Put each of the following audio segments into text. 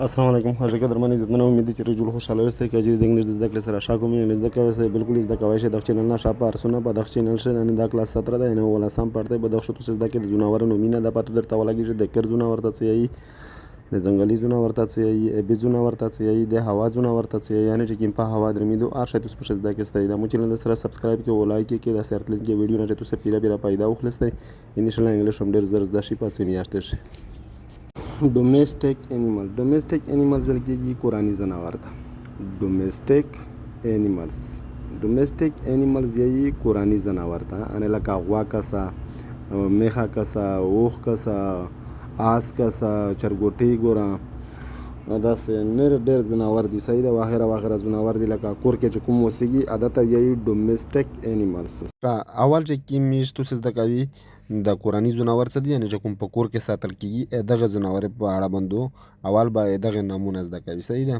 السلام علیکم خواږه قدرمن عزتمن امید چې رجل خوشاله یاست که چیرې د انګلیش د زده کړې سره شا کوم یې زده کوئ سئ بالکل زده کوی شئ دغه چینل نه شا په ارسونه په دغه چینل شئ یعنې دا کلاس 17 ده یعنې اولسم پړ دی په دغه شتو زده کې د ځناورو نومونه د پاتو درته ولګي چې د کر ځناور ته څه یایي، د ځنګلي ځناور ته څه یایي، ابي ځناور ته څه یایي، د هوا ځناور ته څه یایي، یعنې چې کوم په هوا درمیدو هر شی تاسو پکې زده کړئ. دا مو چینل سره سبسکرایب کړئ او لایک یې کړئ، داسې راتلونکې ویډیو نه چې تاسو پیره پیره پیدا وخلستئ. ان شاء الله انګلیش هم ډېر زر زده شي په څه میاشتې شي. ډومېسټک انیمل، ډومېسټک انیملز ویل کېږي کورني ځناور ته. ډومېسټک انیملز، ډومېسټک انیملز یعنی کورني ځناور ته، یعنې لکه غوا کسه، میښه کسه، اوښ کسه، آس کسه، چرګوټي ګوره، داسې نور ډېر ځناور دي. صحیح ده، وغیره وغیره ځناور دي لکه کور کې چې کوم اوسېږي عادت یې ډومېسټک انیملز. اول چې کوم میش تاسو زده کوي د کورني ځناور څه دي، یعنې چې کوم په کور کې ساتل کېږي دغه ځناور په اړه باندې اول به دغه نامونه زده کوي. صحیح ده.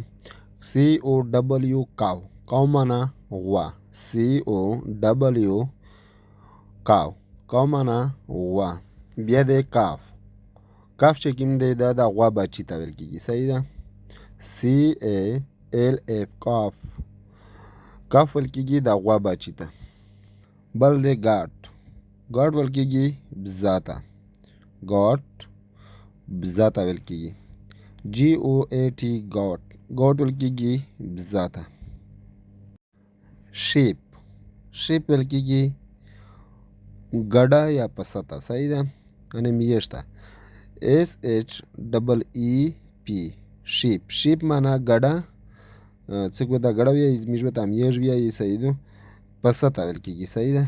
سی او ډبلیو کاو، کاو معنا غوا، سی او ډبلیو کاو، کاو معنا غوا. بیا دی کاف، کاف چې کوم دی دا د غوا بچي ته ویل کېږي. صحیح ده. سی ای ایل اف کاف، کاف ویل کېږي د غوا بچي ته. بل دی ګاټ، ګاټ ویل کېږي بزا ته، ګاټ بزا ته ویل کېږي. جی او ای ټي ګاټ، ګاټ ویل کېږي بزا ته. شیپ، شیپ ویل کېږي ګډه یا پسه ته. صحیح ده، یعنې میږ ته. ایس ایچ ډبل ای پی شیپ، شیپ معنا ګډه، څوک ورته ګډه وایي، موږ ورته میږ وایي. صحیح ده، پسه ته ویل کېږي. صحیح ده.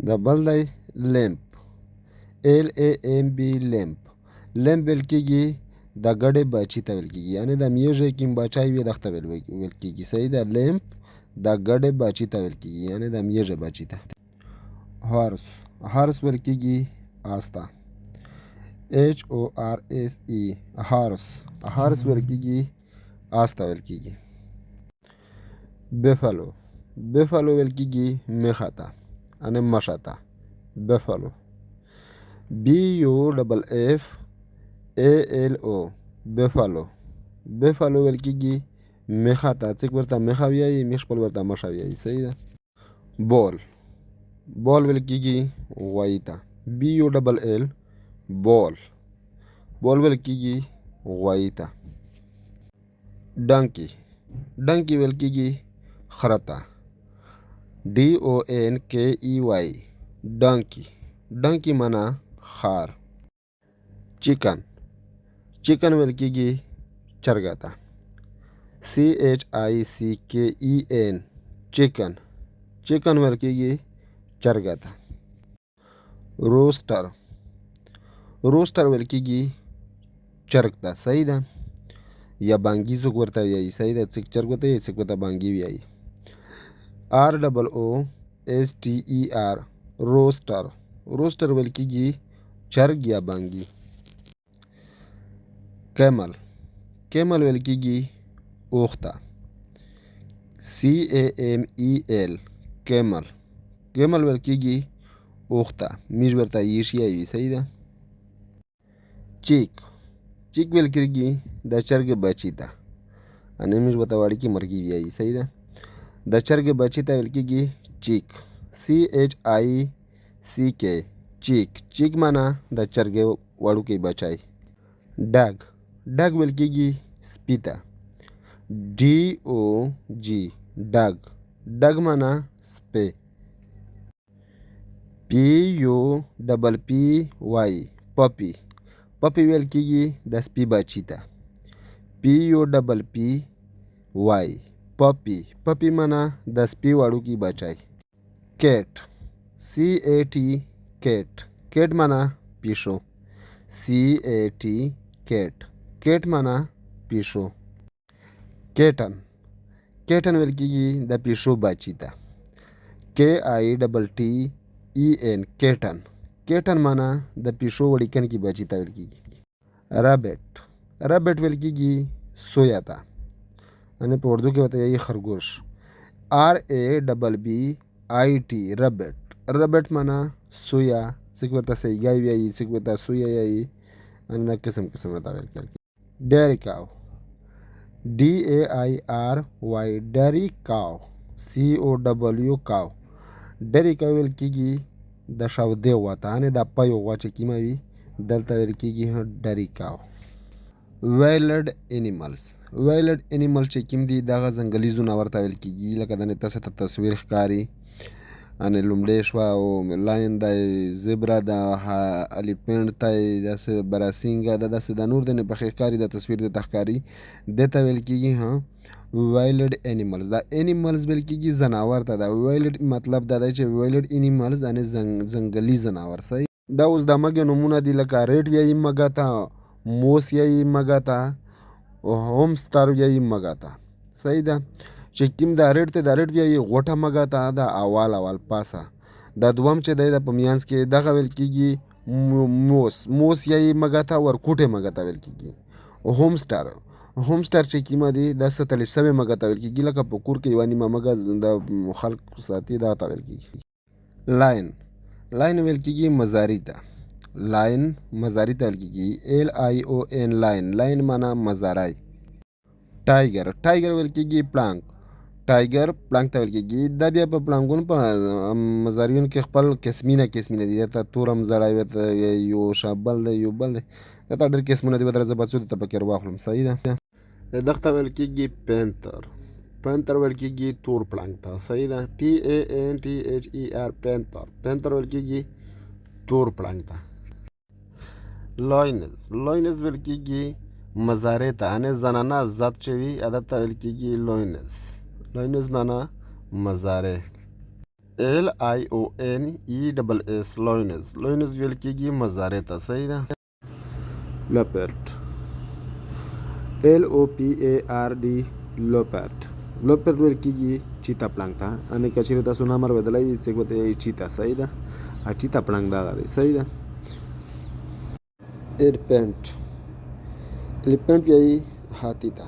دا بل دی لیمپ، ایل ای ایم بی لیمپ، لیمپ ویل کېږي د ګډې بچي ته ویل کېږي، یعنې د میږې کوم بچی وي دغه ته ویل کېږي. صحیح ده. لیمپ د ګډې بچي ته ویل کېږي، یعنې د میږې بچي ته. هارس، هارس ویل کېږي آس ته. ایچ او آر ایس ای هارس، هارس ویل کېږي آس ته ویل کېږي. بفلو، بفلو ویل کېږي میښه ته، یعنې مشه ته. بفلو، بی یو ډبل اف ای ایل او بفلو، بفلو ویل کېږي میښه ته، څوک ورته میښه ویایي، میښ خپل ورته مشه ویایي. صحیح ده. بول، بول ویل کېږي غوایي ته. بی یو ډبل ایل بول، بول ویل کېږي غوایي ته. ډانکي، ډانکي ویل کېږي خره ته. ډي او این کې ای وای ډانکي، ډانکي معنا خار. چکن، چکن ویل کېږي چرګه ته. سی ایچ آی سی کې ای این چکن، چکن ویل کېږي چرګه ته. روسټر، روسټر ویل کېږي چرګ ته. صحیح ده، یا بانګي څوک ورته وایي. صحیح ده، څوک چرګ ورته وایي، څوک ورته بانګي وایي. آر ډبل او ایس ټي ای آر روسټر، روسټر ویل کېږي چرګ یا بانګي. کیمل، کیمل ویل کېږي اوښ ته. سی ای ایم ای ایل کیمل، کیمل ویل کېږي اوښ ته، موږ ورته یشیا وي. صحیح ده. چیک، چیک ویل کېږي د چرګ بچي ته، یعنې موږ ورته وړوکي مرغۍ وایي. صحیح ده. د چرګ بچي ته ویل کېږي چیک. سی ایچ آی سی کې چیک، چیک معنا د چرګې وړوکی بچی. ډاګ، ډاګ ویل کېږي سپي ته. ډي او جي ډاګ، ډاګ معنا سپی. پی یو ډبل پی وای پپي، پپي ویل کېږي د سپي بچي ته. پی یو ډبل پی وای پپي، پپي معنا د سپي وړوکی بچی. کیټ، سی ای ټي کیټ، کیټ معنا پیشو. سی ای ټي کیټ، کیټ معنا پیشو. کیټن، کیټن ویل کېږي د پیشو بچي ته. کې آی ډبل ټي ای این کیټن، کیټن معنا د پیشو وړیکنکي بچي ته ویل کېږي. رابټ، رابټ ویل کېږي سویا ته، یعنې په اردو کې ورته وایي خرګوش. آر ای ډبل بي آی ټي ربټ، ربټ معنا سویا، څوک ورته سیګای وایي، څوک ورته سویا وایي، یعنې دا قسم قسم ورته ویل کېږي. Dairy cow، D A I R Y، dairy cow، C O W cow. Dairy cow ویل کېږي د شودې غوا ته، یعنې دا پیو غوا چې کومه وي دلته ویل کېږي dairy cow. Wild animals، wild animal چې کوم دي دغه ځنګلي ځناور ته ویل کېږي، لکه د تاسو ته تصویر ښکاري، یعنې لومړی شوه او lion دی، zebra ده، elephant دی، داسې براسینګه ده، داسې دا نور دی نه پکې ښکاري، دا تصویر درته ښکاري، دې ته ویل کېږي wild animals. دا animals ویل کېږي ځناور ته. دا wild مطلب دا دی چې wild animals یعنې ځنګلي ځناور. صحیح، دا اوس د مږې نومونه دي، لکه rat ویایي مږه ته، mouse ویایي مږه ته، hamster ویایي مږه ته. صحیح ده، چې کوم دا rat دی، دا rat ویایي غوټه مږه ته، دا اول اول پاسه. دا دوم چې دی دا په میانځ کې دغه ویل کېږي mouse، mouse یایي مږه ته، ورکوټې مږه ته ویل کېږي. hamster، hamster چې کومه دي دا ستړې سوې مږه ته ویل کېږي، لکه په کور کې یوه نیمه مږه د خلک ساتي، دا ته ویل کېږي. Lion، lion ویل کېږي مزاري ته، lion مزاري ته ویل کېږي، L I O N lion، lion معنا مزاری. Tiger، tiger ویل کېږي پړانګ، tiger پړانګ ته ویل کېږي. دا بیا په پړانګونو په مزاریون کې خپل قسمینه قسمینه دي، دلته تور مزړی ورته یو شابل دی، یو بل دی، دلته ډېر قسمونه دي، ورته زه به څو درته پکې واخلم. صحیح ده، دغه ویل کېږي panther، panther ویل کېږي تور پړانګ ته. صحیح ده، P A N T H E R panther، panther ویل کېږي تور پړانګ ته. Lioness، lioness ویل کېږي مزارې ته، یعنې زنانه ذات چې وي هغه ته ویل کېږي lioness، lioness معنا مزارې. L I O N E double S lioness، lioness ویل کېږي مزارې ته. صحیح ده. Leopard، L O P A R D leopard، leopard ویل کېږي چیتا پړانګ ته، یعنې که چېرې تاسو نام اورېدلی وي څوک ورته وایي چیتا. صحیح ده، چیتا پړانګ دغه دی. صحیح ده. Elephant، elephant وایي هاتي ته،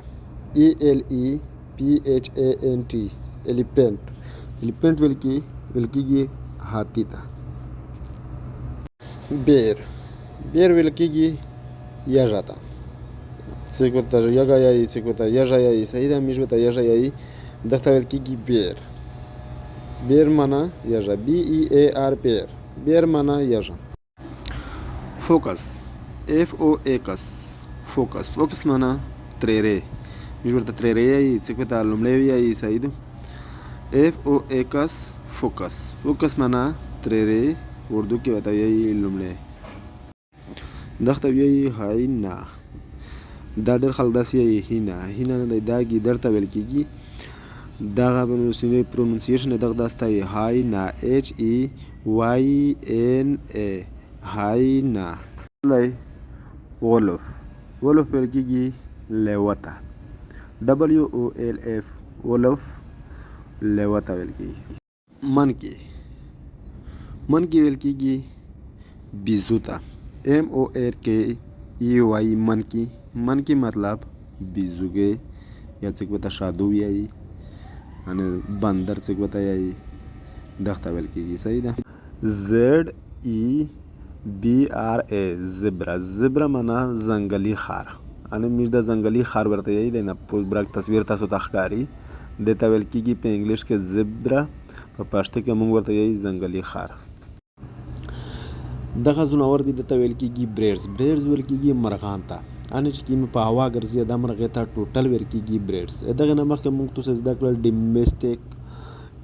E L E P H A N T elephant، elephant ویل کېږي هاتي ته. Bear، bear ویل کېږي یږه ته، څوک ورته یږه یایي، څوک ورته یږه یایي. صحیح ده، موږ ورته یږه یایي، دلته ویل کېږي bear، bear معنا یږه، B E A R bear، bear معنا یږه. Fox، F O X fox، fox معنا تریری، موږ ورته تریری یایي، څوک ورته لومړی ویایي. صحیح ده، F O X fox، fox معنا تریری، اردو کې ورته ویایي لومړی. دغه ویایي hyena، دا ډېر خلک داسې وایي هینا، هینا نه دی، دا ګیدړ ته ویل کېږي. دغه pronunciation دغه داسې ته hyena، H E Y N A hyena. دی wolf، wolf ویل کېږي لیوه ته، W O L F wolf لیوه ته ویل کېږي. Monkey، monkey ویل کېږي بیزو ته، M O N K E Y monkey، monkey مطلب بیزوګی یا څوک ورته شادو ویایي، یعنې بندر څوک ورته ویایي، دغه ته ویل کېږي. صحیح ده. Z E B R A zebra، zebra معنا ځنګلي خر، یعنې موږ د ځنګلي خر ورته ویایي، دی نه برک تصویر تاسو ته ښکاري، دې ته ویل کېږي په انګلیش کې zebra، په پښتو کې موږ ورته ویایي ځنګلي خر. دغه ځناور دي دته ویل کېږي birds، birds ویل کېږي مرغان ته، یعنې چې کوم په هوا ګرځي دا مرغۍ ته total ویل کېږي birds. دغه نه مخکې موږ تاسو زده کړل domestic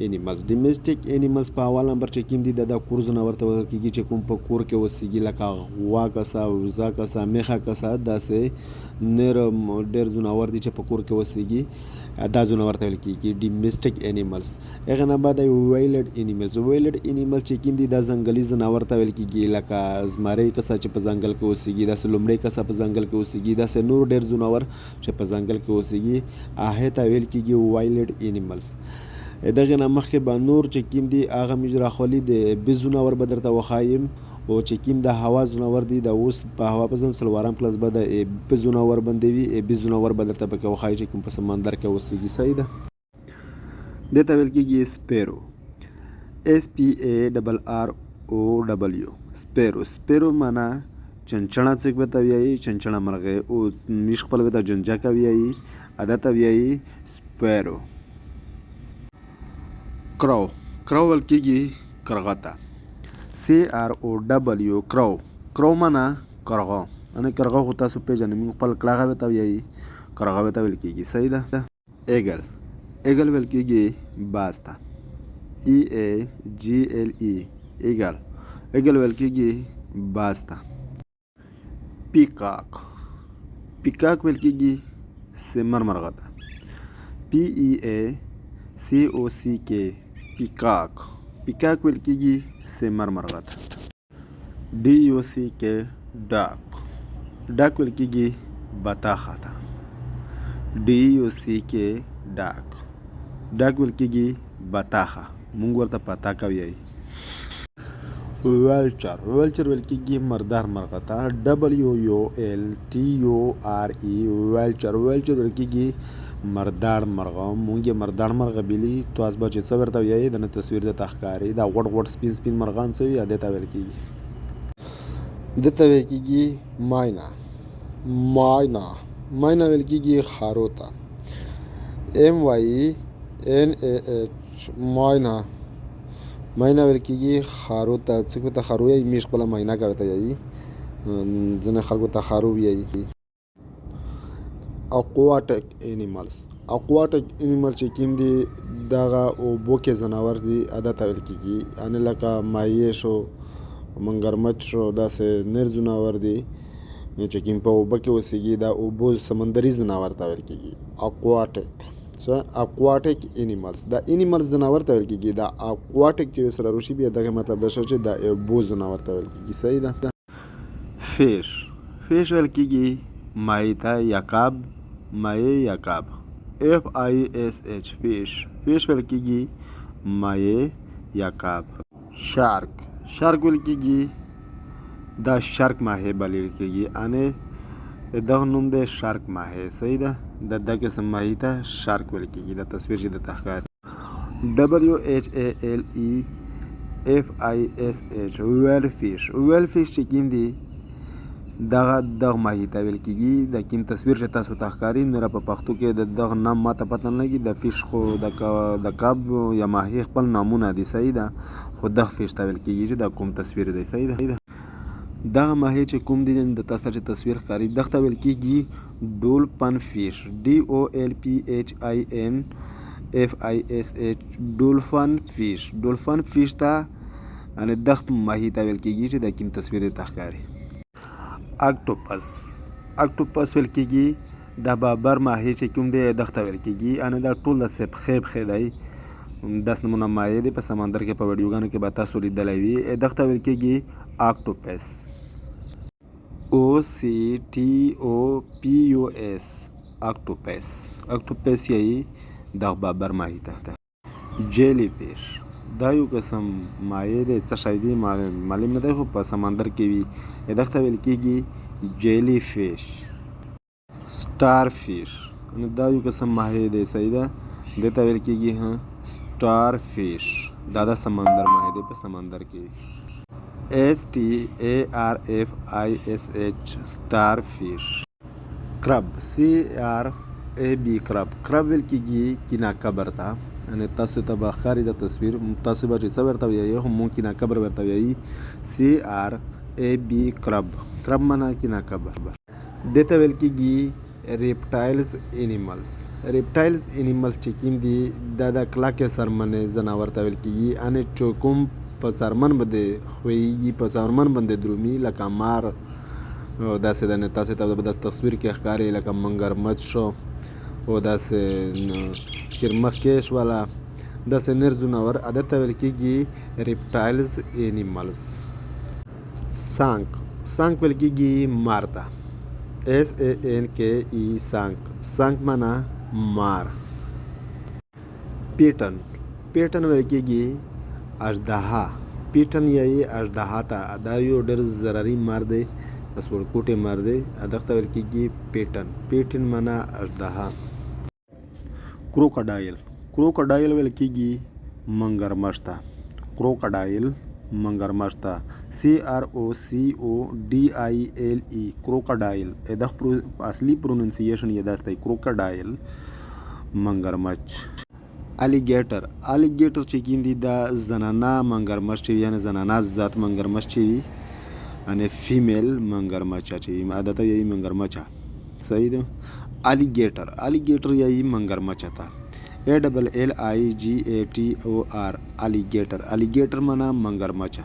animals، domestic animals په اول نمبر چې کوم دي دا د کور ځناور ته ویل کېږي چې کوم په کور کې اوسېږي، لکه غوا کسه، وزه کسه، میښه کسه، داسې نور ډېر ځناور دي چې په کور کې اوسېږي، دا ځناور ته ویل کېږي domestic animals. هغه نه بعد wild animals، wild animals چې کوم دي دا ځنګلي ځناور ته ویل کېږي، لکه زمری کسه چې په ځنګل کې اوسېږي، داسې لومړی کسه په ځنګل کې اوسېږي، داسې نور ډېر ځناور چې په ځنګل کې اوسېږي هغې ته ویل کېږي wild animals. دغې نه مخکې به نور چې کوم دي هغه موږ راخولي د بي ځناور به درته وښایم، او چې کوم د هوا ځناور دي دا اوس په هوا په ځم څلورم کلاس به د بي ځناور باندې وي، بي ځناور به درته پکې وښایي چې کوم په سمندر کې اوسېږي. صحیح ده. دې ته ویل کېږي sparrow، S P A double R O W sparrow، sparrow معنا چنچڼه څوک به ته ویایي؟ چنچڼه مرغۍ او میش خپل به ته جنجکه ویایي، ادا ته ویایي سپیرو. کرو، کرو ویل کېږي کرغه ته. سی آر او ډبلیو کرو، کرو معنا کرغه، یعنې کرغه خو تاسو پېژنئ، موږ خپل کړغه به ته ویایي، کرغه به ته ویل کېږي، صحیح ده. ایګل، ایګل ویل کېږي باز ته. ای ای جی ایل ای ایګل، ایګل ویل کېږي باز ته. پیکاک، پیکاک ویل کېږي سمر مرغه ته. پی ای ای سی او سی کې پیکاک، پیکاک ویل کېږي سمر مرغه ته. ډي یو سی کې ډاک، ډاک ویل کېږي بتاخه ته. ډي یو سی کې ډاک، ډاک ویل کېږي بتاخه، مونږ ورته پتاکه ویایي. ویلچر، ویلچر ویل کېږي مردار مرغه ته. ډبلیو یو ایل ټي یو آر ای ویلچر، ویلچر ویل کېږي مردار مرغه، مونږ یې مردار مرغه بیلي. تاسو به چې څه ورته ویایي د نه تصویر درته ښکاري، دا غوټ غوټ سپین سپین مرغان څه وي دې ته ویل کېږي. دې ته ویل کېږي ماینا، ماینا، ماینا ویل کېږي خارو ته. ایم وای ان ای اچ ماینا، ماینا ویل کېږي خارو ته. څوک ورته خارو وایي؟ میش خپله ماینا که ورته وایي، ځینې خلکو ته خارو وایي. اکواټک اینیملز، اکواټک اینیمل چې کوم دي دغه اوبو کې ځناور دي، ادا ته ویل کېږي، یعنې لکه مایع شو، منګرمچ شو، داسې نر ځناور دي چې کوم په اوبه کې اوسېږي، دا اوبو سمندري ځناور ته ویل کېږي. اکواټک څه اکواټک اینیملز، دا اینیملز ځناور ته ویل کېږي. دا اکواټک چې سره روشي بیا دغه مطلب دا شو چې دا اوبو ځناور ته ویل کېږي، صحیح ده. فیش، فیش ویل کېږي مایع ته یا کب، مایع یا کب. اف آی اس ایچ فیش، فیش ویل کېږي مایع یا کب. شارک، شارک ویل کېږي دا شارک ماهی بلل کېږي، انې دغه نوم دی شارک ماهی، صحیح ده. د دا قسم ماهي ته شارک ویل کېږي. دا تصویر چې درته ښکاري. ډبلیو ایچ ای ایل ای اف آی اس ایچ ویل فیش، ویل فیش چې کوم دی دغه دغه ماهي ته ویل کېږي. د کوم تصویر چې تاسو ته ښکاري، نوره په پښتو کې د دغه نام ماته پته نه لګي. د فیش خو د کب یا ماهي خپل نامونه دي، صحیح ده، خو دغه فیش ته ویل کېږي چې دا کوم تصویر دی، صحیح ده. دغه ماهي چې کوم دی د تاسو ته چې تصویر ښکاري دغه ته ویل کېږي ډولفن فیش، ډي او ایل پی ایچ آی ان اف آی اس ایچ ډولفن فیش، ډولفن فیش ته یعنې دغه ماهي ته ویل کېږي چې د کوم تصویر درته ښکاري. اکټوپس، اکټوپس ویل کېږي دا بابر ماهي چې کوم دی دغه ته ویل کېږي، یعنې دا ټول داسې پښې پښې دی، داسې نمونه ماهي دی په سمندر کې په ویډیوګانو کې به تاسو لیدلی وي، دغه ته ویل کېږي اکټوپس. او سی ټي او پی یو اس اکټوپس، اکټوپس یې دغه بابر ماهي ته. جیلی فیش، دا یو قسم مایع دی، څه شی دی معلوم نه دی، خو په سمندر کې وي، دغه ته ویل کېږي جیلی فیش. سټار فیش، نو دا یو قسم ماهی دی، صحیح ده، دې ته ویل کېږي سټار فیش، دا د سمندر ماهی دی په سمندر کې. ایس ټي ای آر اف آی اس ایچ سټار فیش. کرب، سی آر ای بی کرب، کرب ویل کېږي کینا قبر ته، یعنې تاسو ته به ښکاري دا تصویر، تاسو به چې څه ورته ویایي خو مونږ کینا قبر ورته ویایي. سی آر ای بی کرب، کرب معنا کینا قبر. دې ته ویل کېږي ریپټایلز اینیملز، ریپټایلز اینیملز چې کوم دي دا د کلکې څرمنې ځناور ته ویل کېږي، یعنې چې کوم په څرمن باندې ښویېږي، په څرمن باندې درومي، لکه مار او داسې ده. نو تاسو ته به داسې تصویر کې ښکاري لکه منګرمچ شو او داسې چرمخکېش والا داسې نر ځناور، عادت ته ویل کېږي ریپټایلز اینیملز. سانک، سانک ویل کېږي مار ته. اس ای ان کې ای سانک، سانک معنا مار. پیټن، پیټن ویل کېږي اژدها، پیټن یایي اژدها ته، دا یو ډېر ضرري مار دی، د سوړکوټي مار دی، دغه ته ویل کېږي پیټن، پیټن معنا اژدها. کروکوډایل، کروکوډایل ویل کېږي منګرمچ ته. کروکوډایل منګرمچ ته سی آر او سی او ډی آی ایل ای کروکاډایل دغه اصلي پروننسیشن یې داس دی کروکاډایل منګرمچ. الیګیټر الیګیټر چې کیم دی دا زنانه منګرمچ چې یعنی زنانه ذات منګرمچ چې وي یعنی فیمیل منګرمچ چې وي عادت یې منګرمچ صحیح ده. الیګیټر الیګیټر یې منګرمچ ته ای ډبل ایل آی جی ای ټی او آر الیګیټر الیګیټر معنا منګرمچ.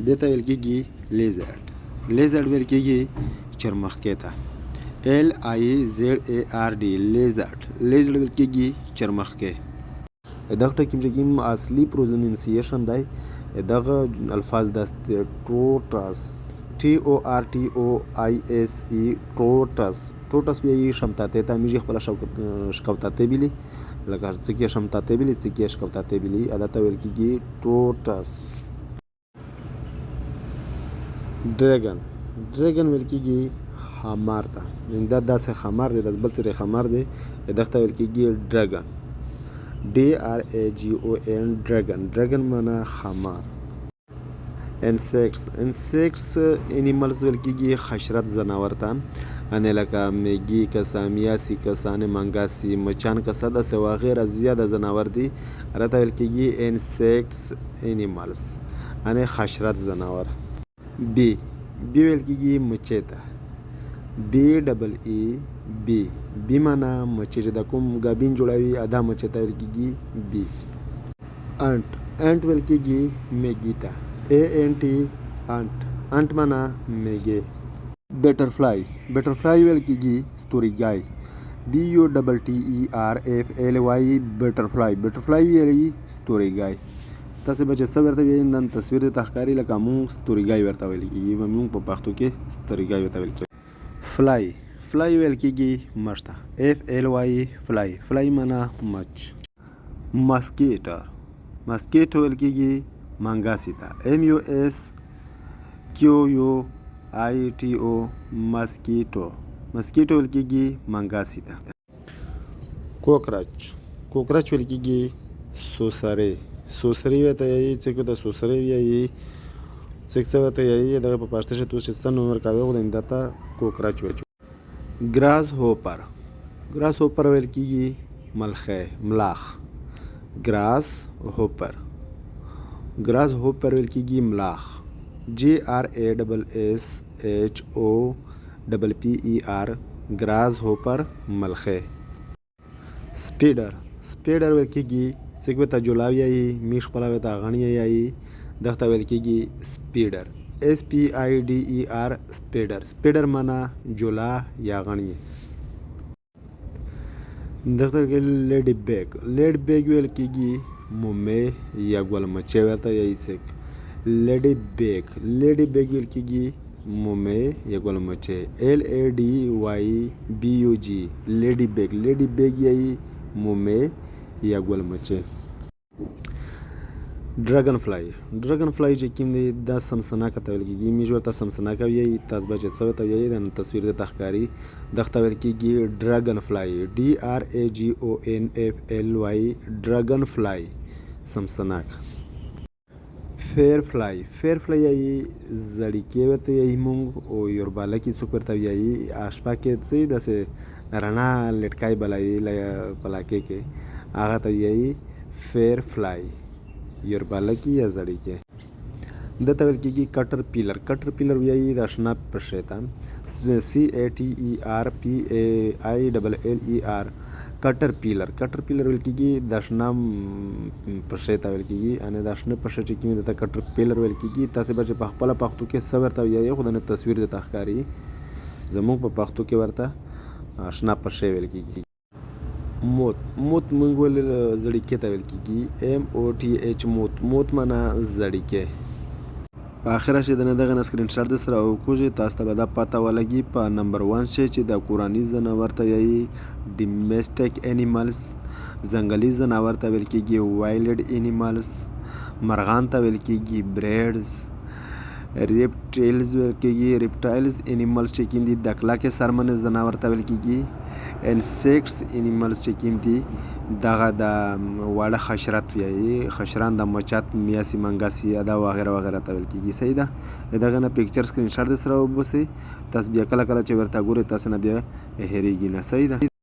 دې ته ویل کېږي لیزرډ لیزرډ ویل کېږي چرمخکې ته ایل آی زیډ ای آر ډي لیزرډ لیزرډ ویل کېږي چرمخکې. دغه ټکی چې کوم اصلي پروننسیشن دی دغه الفاظ د ټوټس ټي او آر ټي او آی اس ای ټوټس ټوټس بیا یې شمتاته ته میږي خپله شکوتاته بلی لکه څه کې شمتاته بلی څه کې شکوتاته بلی ادا ته ویل کېږي ټوټس. ډریګن ډریګن ویل کېږي ښامار ته یعنی دا داسې ښامار دی، دا بل څه ښامار دی، دغه ته ویل کېږي ډریګن ډي آر ای جی او این ډریګن ډریګن معنا ښامار. انسیکټس انسیکټس انیملز ویل کېږي حشرات ځناور ته انې لکه میږي کسه میاسي کسه انې منګاسي مچان کسه داسې وغیره زیاده ځناور دي راته ویل کېږي انسیکټس انیملز انې حشرات ځناور. بی بی ویل کېږي مچۍ ته بی ډبل ای بی بی معنا مچۍ چې دا کوم ګابین جوړوي ادا مچۍ ته ویل کېږي بی. انټ انټ ویل کېږي میږي ته ای این ټي انټ انټ معنا میږی. بټرفلای بټرفلای ویل کېږي ستوري ګای بی یو ډبل ټي ای آر اف ایل وای بټرفلای بټرفلای ویل ستوري ګای. تاسې به چې څه ورته ویئ نن تصویر درته ښکاري لکه مونږ ستوري ګای ورته ویل کېږي مونږ په پښتو کې ستوري ګای ورته ویل کېږي. فلای فلای ویل کېږي مچ ته اف ایل وای فلای فلای معنا مچ. ماسکیټر ماسکیټو ویل کېږي منګاسي ته ایم یو اس کیو یو آی ټي او ماسکیټو ماسکیټو ویل کېږي منګاسي ته. کوکرچ کوکرچ ویل کېږي سوسرې سوسرې ورته وایي څوک ورته سوسرې وایي څوک څه ورته وایي دغه په پښتو ژبه چې څه نوم ورکوي خو ده ته کوکرچ ویل. ګراس هوپر ګراس هوپر ویل کېږي ملخی ملاخ ګراس هوپر ګراس هوپر ویل کېږي ملاخ جی آر ای ډبل اس ایچ او ډبل پی ای آر ګراس هوپر ملخی. سپیډر سپیډر ویل کېږي څوک ورته جولا ویایي میږ خپله ورته غڼې ویایي دغه ته ویل کېږي سپیډر اس پی آی ډي ای آر سپیډر سپیډر معنا جولا یا غڼې. دغه ته لیډي بیګ لیډي بیګ ویل کېږي مومې یا ګل مچۍ ورته وایي څوک لیډي بیګ لیډي بیګ ویل کېږي مومې یا ګل مچۍ ایل ای ډي وای بي یو جي لیډي بیګ لیډي بیګ یایي مومې یا ګل مچۍ. ډراګن فلای ډراګن فلای چې کوم دی دا سمسناکه ته ویل کېږي میږ ورته سمسناکه ویایي تاسو به چې څه ورته ویایي دا تصویر درته ښکاري دغه ته ویل کېږي ډراګن فلای ډي آر ای جي او این اف ایل وای ډراګن فلای سمسناکه. فیر فلای فیر فلای یایي زړیکې ورته ویایي مونږ او یورباله کې څوک ورته ویایي شپه کې څه داسې رڼا لټکای بلوي په لاکې کې هغه ته ویایي فیر فلای یوربالکي یا زړیکې. ده ته ویل کېږي کټر پیلر کټر پیلر ویایي د اشنا پښې ته سی ای ټي ای آر پی ای آی ډبل ایل ای آر کټر پیلر کټر پیلر ویل کېږي د اشنا پښې ته ویل کېږي یعنې د اشنا پښې چې کومې ده ته کټر پیلر ویل کېږي. تاسې به چې په خپله پښتو کې څه ورته ویایي خو د نه تصویر درته ښکاري زموږ په پښتو کې ورته اشنا پښې ویل کېږي. موت موت مونږ ول زړیکې ته ویل کېږي ایم او ټي ایچ موت موت معنا زړیکې. په اخره شي د نه دغه نه سکرین شاټ د سره وکوږي تاسو ته به دا پته ولګي په نمبر 1 شي چې د کورني ځناور ته یایي ډیمیسټک انیملز ځنګلي ځناور ته ویل کېږي وایلډ انیملز مرغان ته ویل کېږي بریډز ریپټیلز ویل کېږي. ریپټایلز انیملز چې کوم دي د کلکې څرمنې ځناور ته ویل کېږي. انسیکټس انیملز چې کوم دي دغه د واړه حشرات ویایي، حشران د مچات، میاسي، منګسي ادا وغیره وغیره ته ویل کېږي. صحیح ده. دغه نه پکچر سکرین شاټ در سره وباسئ، تاسو بیا کله کله چې ورته ګورئ تاسو نه بیا هېرېږي نه. صحیح ده.